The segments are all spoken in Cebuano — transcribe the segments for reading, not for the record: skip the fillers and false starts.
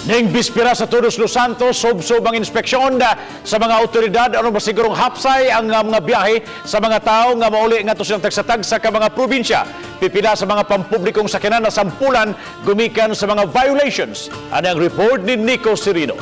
Ning bispira sa Todos Los Santos, subsob ang inspeksyon na sa mga otoridad aron masigurong hapsay ang mga biyahe sa mga tao nga mauli ngadto silang tagsa-tagsa ka mga probinsya. Pipila sa mga pampublikong sakyanan na sampulan gumikan sa mga violations. Ano ang report ni Nico Serino?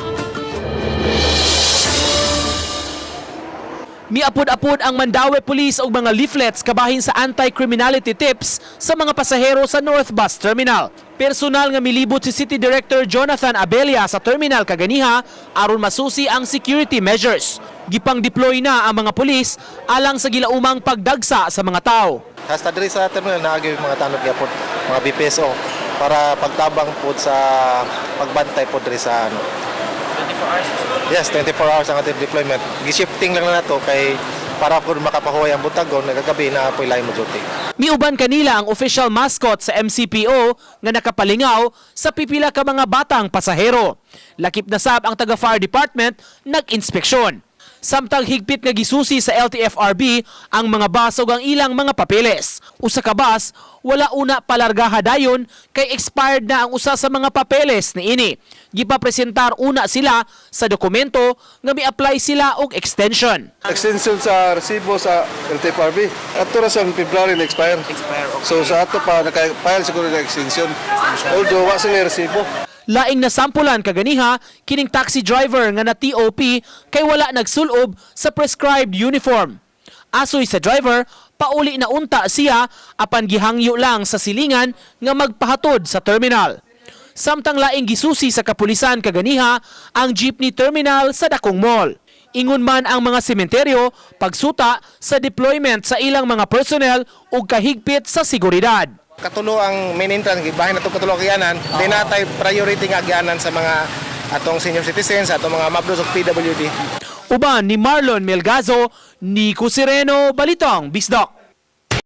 Miapod-apod ang Mandaue Police og mga leaflets kabahin sa anti-criminality tips sa mga pasahero sa North Bus Terminal. Personal nga milibot si City Director Jonathan Abelia sa terminal kaganiha aron masusi ang security measures. Gipang-deploy na ang mga pulis alang sa gilaumang pagdagsa sa mga tao. Hasta diri sa terminal naagi mga tanod gyapon, mga BPSO para pagtabang pod sa pagbantay pod diri sa ano. 24 hours? Yes, 24 hours ang ating deployment. Gi-shifting lang na nato kay para pod makapahuway ang butagon, nagagabi na apoy lain mo duty. Miuban kanila ang official mascot sa MCPO nga nakapalingaw sa pipila ka mga batang pasahero. Lakip na sab ang taga Fire Department nag-inspeksyon. Samtang higpit nga gisusi sa LTFRB ang mga bus ug ang ilang mga papeles. Usa ka bus wala una palargaha dayon kay expired na ang usa sa mga papeles niini. Gipapresentar una sila sa dokumento nga mi-apply sila og extension. Extension sa resibo sa LTFRB. Ato ra siyang February na expire. Expire, okay. So sa ato pa naka-file siguro ng extension. Although wa sila resibo. Laing nasampulan kaganiha kining taxi driver nga na TOP kay wala nagsulob sa prescribed uniform. Asoy sa driver, pauli na unta siya apan gihangyo lang sa silingan nga magpahatod sa terminal. Samtang laing gisusi sa kapulisan kaganiha ang jeepney terminal sa Dakong Mall. Ingon man ang mga sementeryo pagsuta sa deployment sa ilang mga personnel ug kahigpit sa seguridad. Katulo ang main entrance, gibahin nato katulo ang agianan, di natay priority nga agianan sa mga atong senior citizens, atong mga mabdos ug PWD. Uban ni Marlon Melgazo, Nico Sereno, Balitang Bisdak.